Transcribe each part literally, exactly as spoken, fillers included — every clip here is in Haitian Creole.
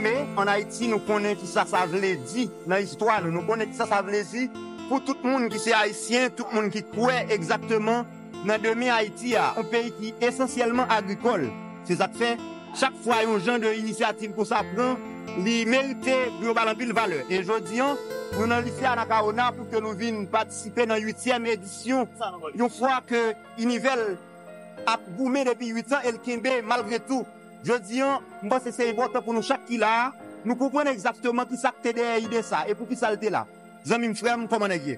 Men, ann Ayiti, nou konnen kisa sa vle di nan istwa nou. Nou konnen kisa sa vle di pou tout moun ki se Ayisyen, tout moun ki kwè egzakteman nan demen Ayiti a, yon peyi ki esansyèlman agrikòl. Se sa k fè, chak fwa yon jan de inisyativ konsa pran, li merite pou yo ba l anpil valè. E jodi a, nou nan lise Anacaona pou ke nou vin patisipe nan uityèm edisyon, yon fwa ke Univel ap goumen depi uit an e l kenbe malgre tou. Jodi a, m panse se enpòtan pou nou chak ki la a, nou konprann egzakteman kisa k te dèyè ide sa e poukisa l te la. Zanmi m, frè m, kòman nèg ye?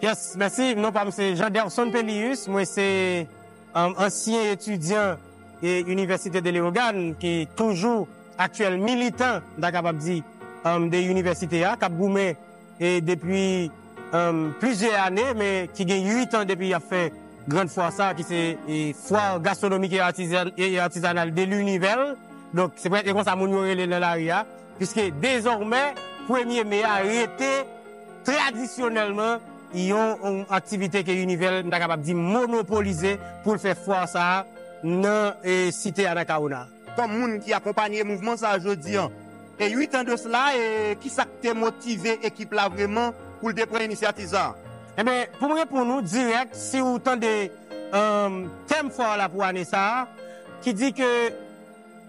Yes, mèsi. Non pa m se Jean Derson Pelius. Mwen se um, ansyen etidyan e Université de Leyogàn ki toujou aktyèl militan, m ta kapab di, um, de inivèsite a, k ap goumen e depi um, plizyè ane, men ki gen uit an depi y ap fè grann fwa sa, ki se e, Foire Gastronomique et Artisan- et Artisanale de l'Univers. Donk, se prèske konsa moun yo rele l nan lari a, piske dezòmè, premye me a rete tradisyonèlman yon, yon aktivite ke Univel, m ta kapab di, monopolize pou l fè fwa sa a nan e, site Anacaona. Kòm moun ki akonpanye mouvman sa a jodi a, e uit an de sela, e kisa k te motive ekip la vrèman pou l te pran inisyativ sa a? Enben, pou m reponn ou dirèk, si w tande um, tèm fwa la pou ane sa a, ki di ke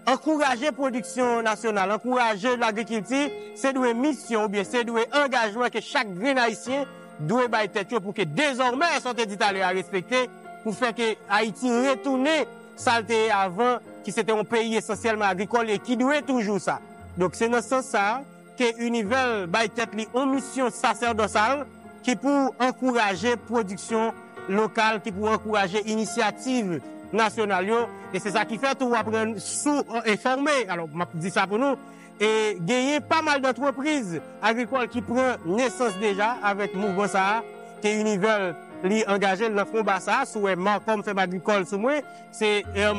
ankouraje pwodiksyon nasyonal, ankouraje lagrikilti, se dwe misyon oubyen se dwe angajman ke chak grenn Ayisyen dwe bay tèt yo pou ke dezòmè, sa w te di talè a, respekte, pou fè ke Ayiti retounen sa l te ye avan, ki se te yon peyi esansyèlman agrikòl e ki dwe toujou sa. Donk, se nan sans sa a ke Univel bay tèt li yon misyon sasèdòsal ki pou ankouraje pwodiksyon lokal, ki pou ankouraje inisyativ nasyonal yo. E se sa ki fè tou w ap rann sou e fòme. Alò, m ap di sa pou nou. E genyen pa mal dantrepriz agrikòl ki pran nesans deja avèk mouvman sa a, ke Univel li angaje l nan konba sa a. Si w wè Macom Fèm Agrikòl sou mwen, se, e,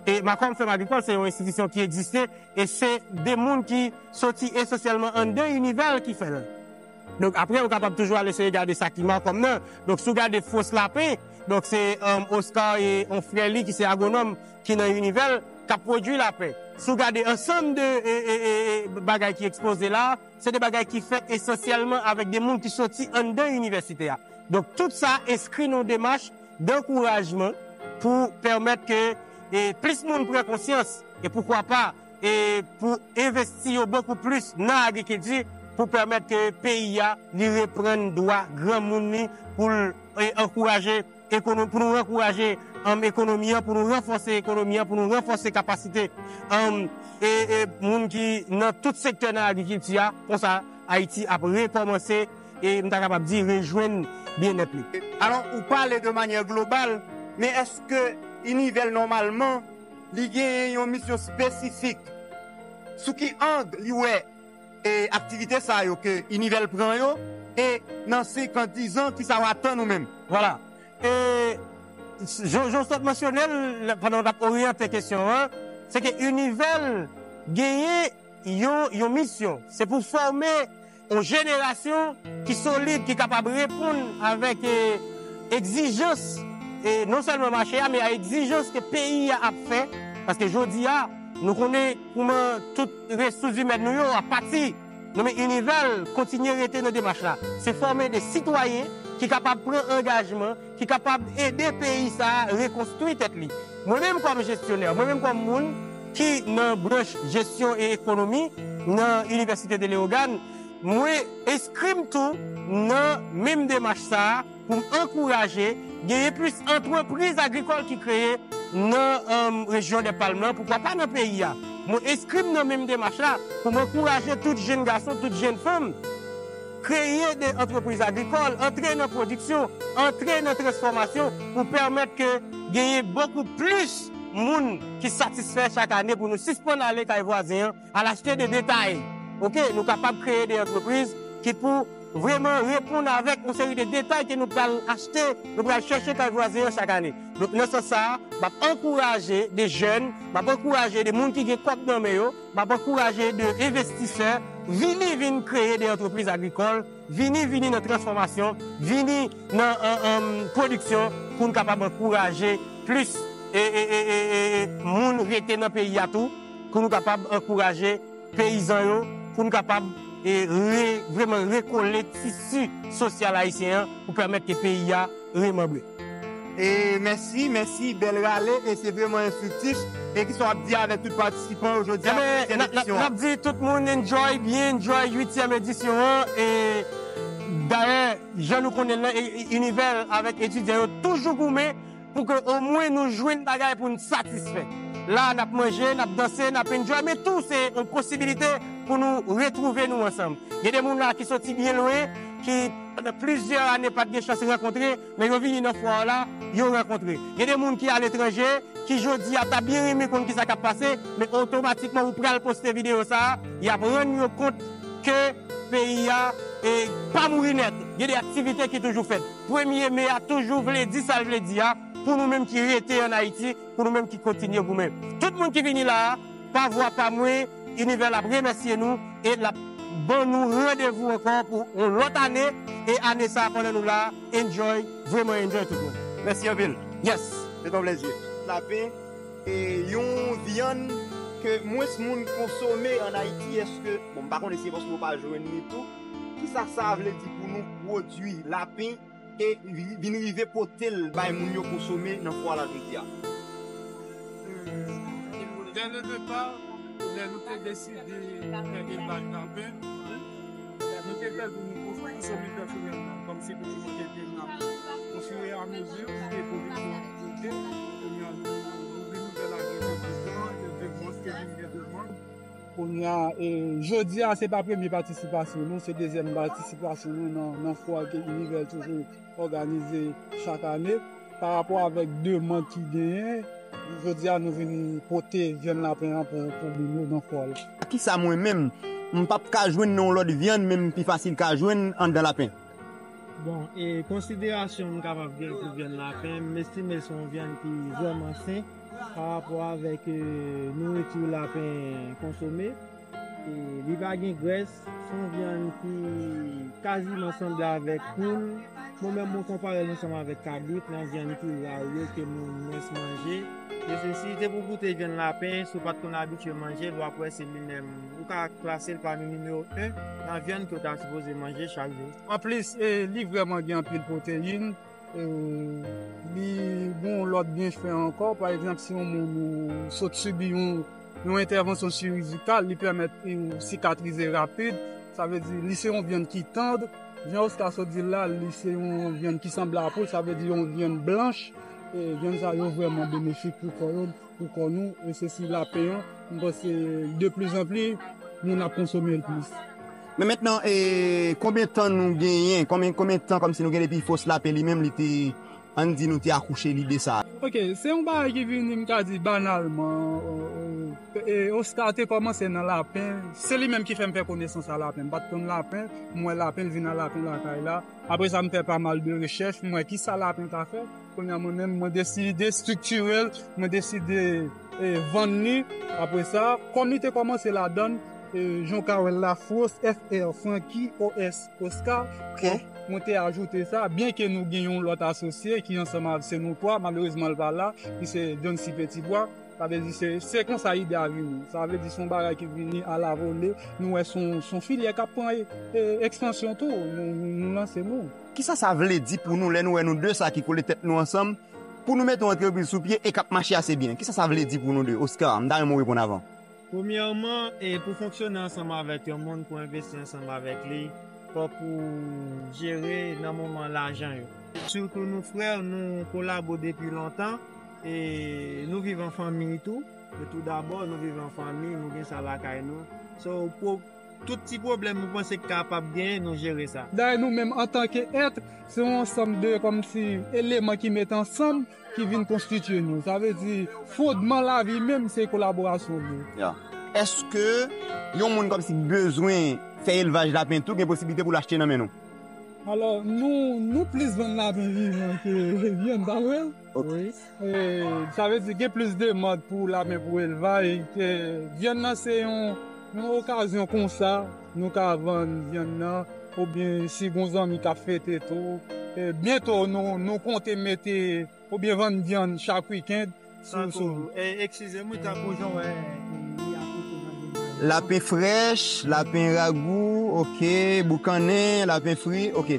e Macom Fèm Agrikòl se yon enstitisyon ki egziste e se de moun ki soti esansyèlman anndan Univel ki fè l. Donk, apre, ou kapab toujou al eseye gade sa ki Macom nan. Donk, si w gade Fos Lapen, donk se um, Oscar e yon frè li ki se agwonòm ki nan Univel k ap pwodui lapen. Si w gade ansanm de e, e, e, e, bagay ki ekspoze la, se de bagay ki fèt esansyèlman avèk de moun ki soti anndan inivèsite a. Donk, tout sa enskri nan yon demach dankourajman pou pèmèt ke e, plis moun pran konsyans e poukwa pa e, pou envesti yo bokou plis nan agrikilti pou pèmèt ke peyi a li reprann dwa granmoun li pou l e, ankouraje ekono- pou nou ankouraje um, ekonomi an, pou nou ranfòse ekonomi an, pou nou ranfòse kapasite um, e, e moun ki nan tout sektè nan agrikilti a. Konsa, Ayiti ap rekòmanse e m ta kapab di rejwenn byennèt li. Alò, ou pale de manyè global, men èske Univel nòmalman li genyen yon misyon espesifik? Sou ki ang li wè e aktivite sa yo ke Univel pran yo, e nan senk an, diz an, kisa w atann ou menm? Vwala. E jan jan w sot mansyone l pandan w t ap oryante kesyon an, se ke Univel genyen yon, yon misyon. Se pou fòme yon jenerasyon ki solid, ki kapab reponn avèk e, egzijans, e non sèlman mache a, men a egzijans ke peyi a ap fè. Paske jodi a, nou konnen kouman tout resous imèn nou yo ap pati. Non, men Univel kontinye rete nan demach la. Se fòme de sitwayen ki kapab pran angajman, ki kapab ede peyi sa a rekonstwi tèt li. Mwen menm kòm jesyonè, mwen menm kòm moun ki nan branch jesyon e ekonomi nan Inivèsite de Leyogàn, mwen enskri m tou nan menm demach sa a pou m ankouraje genyen plis antrepriz agrikòl ki kreye nan um, rejyon dè Palm nan, poukwa pa nan peyi a. Mwen enskri m nan menm demach la pou m ankouraje tout jenn gason, tout jenn fanm kreye de antrepriz agrikòl, antre nan pwodiksyon, antre nan transfòmasyon pou pèmèt ke genyen bokou plis moun ki satisfè chak ane pou nou sispann ale kay vwazen an, al achte de detay. Oke, nou kapab kreye de antrepriz ki pou vrèman reponn avèk yon seri de detay ke nou pral achte, nou pral chèche kay vwazen an chak ane. Donk, nan sans sa a, m ap ankouraje de jèn, m ap ankouraje de moun ki gen kòb nan men yo, m ap ankouraje de envestisè, vini vin kreye de antrepriz agrikòl, vini, vini nan transfòmasyon, vini nan an, an, pwodiksyon pou n kapab ankouraje plis e, e, e, e, e, e, moun rete nan peyi a tou, pou nou kapab ankouraje peyizan yo, pou n kapab e re, vrèman rekole tisi sosyal ayisyen an pou pèmèt ke peyi a remanbre. E mèsi, mèsi, bèl rale, e se vrèman enstriktif. E kisa w ap di avèk tout patisipan yo jodi a pou dezyèm edisyon an? N ap di tout moun enjoy, byen enjoy uityèm edisyon an. E dayè, jan nou konnen l lan, Univel avèk etidyan yo toujou goumen pou ke omwen nou jwenn bagay pou n satisfè. La a, n ap manje, n ap danse, n ap enjoy, men tou se yon posibilite pou nou retwouve nou ansanm. Gen de moun la ki soti byen lwen, ki pandan plizyè ane pa t gen chans rankontre, men yo vini nan fwa a la, yo rankontre. Gen de moun ki aletranje, ki jodi a ta byen renmen konn kisa k ap pase, men otomatikman ou pral poste videyo sa a, y ap rann yo kont ke peyi a e pa mouri nèt. Gen de aktivite ki toujou fèt. Premye me a toujou vle di sa l vle di a, pou nou menm ki rete ann Ayiti, pou nou menm ki kontinye goumen. Tout moun ki vini la a, pa vwa pa mwen, Univel ap remèsye nou e l ap ban nou randevou ankò pou yon lòt ane. E ane sa a, pandan nou la a, enjoy, vrèman enjoy tout moun. Mèsi anpil. Yes. Se yon plezi. Lapen e yon vyann ke mwens moun konsome ann Ayiti, èske, bon, m pa konnen si se paske yo pa jwenn li tou, kisa sa vle di pou nou pwodui lapen e vin rive pote l bay moun yo konsome nan fwa la jodi a? Dès le départ, lè nou te deside fè elvaj lapen, nou te fè l pou nou konsome pèsonèlman, kòmsi pou nou manje de nan. Ofiramizi ke pwodiksyon an monte, kounye a nou vin ouvè lagrikitilti an, gen demann ke vin gen demann. Kounye a, e, jodi a, se pa premye patisipasyon nou, se dezyèm patisipasyon nou nan, nan fwa ke Univel toujou òganize chak ane. Pa rapò avèk demann ki genyen, jodi a nou vin pote vyann lapen an pou, pou moun yo nan fwa a. Kisa mwen menm, m p ap ka jwenn nan yon lòt vyann, men m pi fasil ka jwenn anndan lapen? Bon, e konsiderasyon m kapab gen pou vyann lapen, m estime se yon vyann ki vrèman sen pa rapò avèk, e, nouriti lapen konsome. E li pa gen grès, se yon vyann ki kaziman sanble avèk poul. Mwen menm, mwen konpare l ansanm avèk kabrit nan vyann ki ra yo ke moun mwens manje. E se si te pou goute vyann lapen, si w pa t konn abitye manje l, w ap wè se li menm. Ou ka klase l pami nimewo en nan vyann ke w ta sipoze manje chak jou. Anplis, e, li vrèman gen anpil pwoteyin. E, li gen yon lòt byenfè ankò. Pa egzanp, si yon moun ou sot sibi yon, yon entèvansyon chirijikal, li pèmèt ou sikatrize rapid. Sa vle di, li se yon vyann ki tann. Jan Oscar sot di l la, li se yon vyann ki sanble a poul, sa vle di yon vyann blanch. E vyann sa yo vrèman benefik pou kò yo, pou kò nou. E se si lapen an, m panse deplizanpli moun ap konsome l plis. Men mentnan, e, konbyen tan nou genyen? Konbyen, konbyen tan kòmsi nou gen depi fòs lapen li menm li te, ann di nou te akouche lide sa a? Ok, se yon bagay ki vini, m ka di, banalman. E, e, Oscar te kòmanse nan lapen. Se li menm ki fè m fè konesans a lapen. M pa t konn lapen, m wè lapen, l vin a lapen lakay la. Apre sa, m fè pa mal de rechèch, m wè kisa lapen ka fè. Kounye a mwen menm, mwen deside estriktire l, mwen deside e, vann li. Apre sa, kòm li te kòmanse ladan l, e, jan w ka wè l la, Fros, F R, Francky, O S, Oscar. Donk, mwen te ajoute sa, byenke nou gen yon lòt asosye ki ansanm avèk se nou twa, malerezman l pa la, li se Johncy Petitbois. Sa vle di se, se konsa ide a vini. Sa vle di se yon bagay ki vini alavole. Nou wè se yon, se yon filyè k ap pran e, e, ekspansyon tou. Nou, nou, nou lanse nou. Kisa sa vle di pou nou lè nou wè nou de sa ki kole tèt nou ansanm pou nou mete yon antrepriz sou pye e k ap mache ase byen? Kisa sa vle di pou nou de? Oscar, m ta renmen w reponn avan. Premyèman, e pou fonksyone ansanm avèk yon moun, pou envesti ansanm avèk li, fòk ou jere nan moman lajan yo. Sitou nou frè, nou kolabo depi lontan, e nou viv an fanmi tou. E tou dabò, nou viv an fanmi, nou gen sa lakay nou. So, pou tout ti pwoblèm nou panse k kapab genyen, nou jere sa. Dayè nou menm antanke èt, se yon ansanm de kòmsi eleman ki met ansanm ki vin konstitye nou. Sa vle di fondman lavi menm se kolaborasyon nou. Èske yon moun kòmsi bezwen fè elvaj lapen tou gen posiblite pou l achte nan men nou? Alò, nou, nou plis vann lapen vivan ke vyann, pa vre? Ok. E, sa vle di gen plis demann pou lapen pou elvaj. E, vyann nan se yon, yon okazyon konsa nou ka vann vyann nan, oubyen si gon zanmi k ap fete tou. E, byento nou, nou konte mete oubyen vann vyann chak wikenn. Tankou, e, eskize m wi, tankou jan w wè, e, li aplike nan vyann nan. Lapen frèch, lapen ragou, ok, boukannen, lapen fri, ok.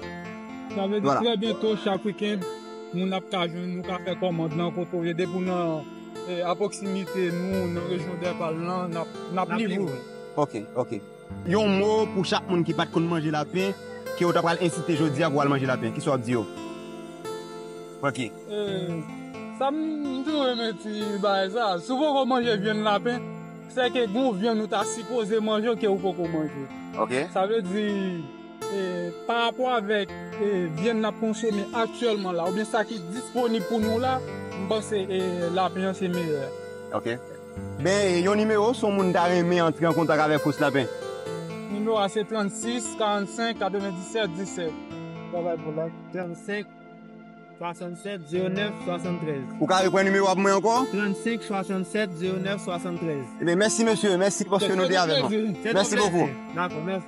Sa vle di trè byento, chak wikenn, moun ap ka jwenn nou, ka fè kòmand lan kote w ye, depi w nan eh, a pwoksimite nou, nan rejyon Dèpal lan, n ap- n ap livre w. Ok, ok. Yon mo pou chak moun ki pa t konn manje lapen, ke w ta pral ensite jodi a pou al manje lapen. Kisa w ap di yo? Ok. Eh, sa m m toujou renmen ti bagay sa. Si w poko manje vyann lapen, se ke gon vyann ou ta sipoze manje ke w poko manje. Ok. Sa vle di, eh, pa rapò avèk eh, vyann n ap konsome aktyèlman la, oubyen sa ki disponib pou nou la, m panse eh, lapen an se meyè. Ok. Ben, yon nimewo, si yon moun ta renmen antre an kontak avèk Fos Lapen. Nimewo a se trannsis, karannsenk, katrevenndisèt, disèt. Travay pou la. Trannsenk, swasannsèt, zewo nèf, swasanntrèz. Ou ka reprann nimewo a pou mwen ankò? Trannsenk, swasannsèt, zewo nèf, swasanntrèz. Eben, mèsi mesye, mèsi paske nou te avèk mwen. Mèsi bokou. Dakò, mèsi.